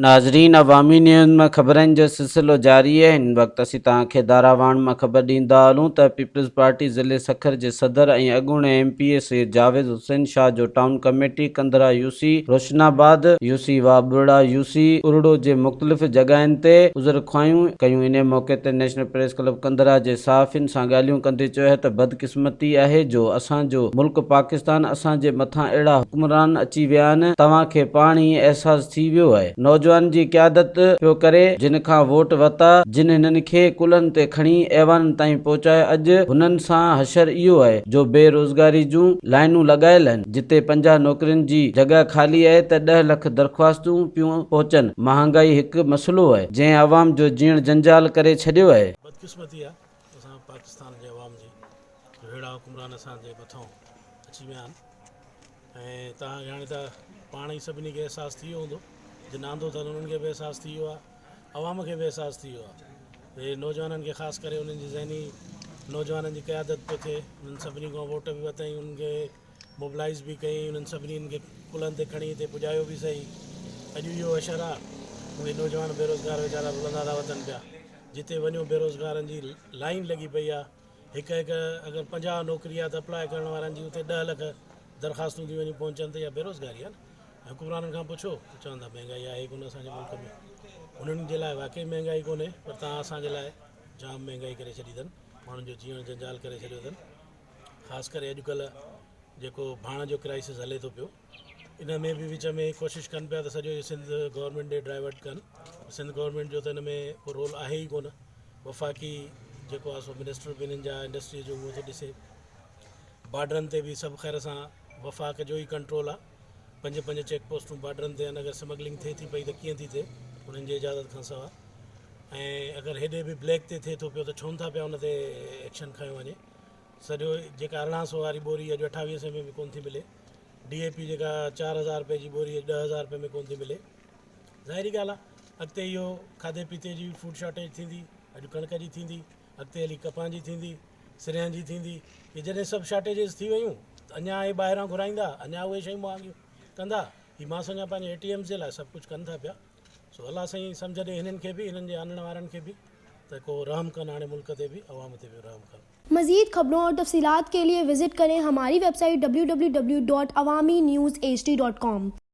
ناظرين عوامي نيوز مان خبرن جو سلسلو جاري آهي هن وقت اسين توهان کي داراواڻ مان خبر ڏيندا هلون ته پيپلز پارٽي ضلعي سکر جي صدر ۽ اڳوڻي M P A Syed Javed Hussain Shah جو town committee Kandhra UC Roshanabad UC Wah Burra UC Aroro جي مختلف جڳهين تي عذر خواهيون ڪيون انهي موقعي تي نيشنل پريس ڪلب ڪنڌرا جي صحافين سان ڳالهيون ڪندي چيو ته بدقسمتي آهي جو اسان جو ملڪ پاڪستان اسان جي مٿان اهڙا حڪمران اچي ويا آهن توهان کي پاڻ ئي احساس ٿي ويو آهي نوجوانن جي قيادت پيو ڪري جن کان ووٽ ورتا جن هنن کي ڪلهن تي کڻي ايوانن تائين پهچايو اڄ هنن سان حشر اهو آهي جو بي روزگاري جون لائنون لڳايل آهن جتي 50 نوڪرين جي جڳهه خالي آهي ته ڏهه لک درخواستون پيون پهچن، مهانگائي هڪ مسئلو آهي، جنهن عوام جو جيئڻ جنجال ڪري ڇڏيو آهي. بدقسمتي آهي اسان پاڪستان جي عوام جي جو ههڙا حڪمران اسان جي مٿان اچي ويا آهن ۽ توهان کي هاڻي ته پاڻ ئي سڀني کي احساس ٿي ويو هوندو جن آندو اٿن انهن کي به احساس ٿي ويو آهي عوام کي به احساس ٿي ويو آهي ته نوجوانن کي خاص ڪري انهن جي ذهني نوجوانن جي قيادت پيو ٿئي انهن سڀني کان ووٽ به ورتائين انهن کي موبلائيز به ڪيائين انهن سڀني کي ڪلهن تي کڻي هتي پڄايو به سهي. اڄ اهو حشر آ اهي نوجوان بيروزگار ويچارا رلندا ٿا وتن پيا. جتي وڃو بيروزگارن جي لائين لڳي پئي آ. هڪ هڪ اگر 50 نوڪري آ ته اپلاء ڪرڻ وارن جي اتي 10 لک درخواستون ٿيون وڃي پهچن ته اها بيروزگاري آ نه. حڪمرانن کان پڇو ته چوندا مهنگائي آهي ڪونه اسان جي ملڪ ۾. انهن جي لاء واقعي مهنگائي ڪونهي پر توهان اسان جي لاء جام مهنگائي ڪري ڇڏي اٿن. ماڻهن جو جيئڻ جنجال ڪري ڇڏيو اٿن. خاص ڪري اڄڪلهه جيڪو ڀاڻ جو ڪرائسس هلي ٿو پيو ان ۾ به وچ ۾ ڪوشش ڪن پيا ته سڄو سنڌ گورنمينٽ ڏي ڊائيورٽ ڪن سنڌ گورنمينٽ جو ته ان ۾ ڪو رول آهي ئي ڪونه وفاقي جيڪو آهي سو منسٽر به انهن جا انڊسٽري جو اهو ٿو ڏسي بارڊرن تي به سڀ خير سان وفاق جو ئي ڪنٽرول آهي پنج پنج چيڪ پوسٽون بارڊرن تي آهن اگر سمگلنگ ٿئي ٿي پئي ته ڪيئن ٿي ٿئي انهن جي اجازت کان سواء ۽ اگر هيڏي به بليڪ تي ٿئي ٿو پيو ته ڇو نٿا پيا ان تي ايڪشن کنيو وڃي سڄو جيڪا 18 سو واري ٻوري اڄ 28 سئي ۾ به ڪونه ٿي ملي. ڊي اي پي جيڪا 4000 رپئي جي ٻوري اڄ 10000 رپئي ۾ ڪونه ٿي ملي. ظاهري ڳالهه آهي اڳتي اهو کاڌي پيتي جي فوڊ شارٽيج ٿيندي، اڄ ڪڻڪ جي ٿيندي، اڳتي هلي ڪپهه جي ٿيندي، سريان جي ٿيندي. اهي جڏهن سڀ شارٽيجز ٿي ويون ته اڃا اهي ٻاهران گهرائيندا، اڃا اهي شيون مهانگيون ڪندا. هي مان سمجهان پنهنجي اي ٽي ايمز جي لاء سڀ ڪجهه ڪن ٿا پيا. سو الله سائين سمجهه ڏي هنن کي به هنن جي آڻڻ وارن کي به ته ڪو رحم ڪن هاڻي ملڪ تي به عوام تي به رحم ڪن. مزيد خبرون اور تفصيلات کے لئے وزٽ ڪرين ھماري web site www.awamiNewsHD.com.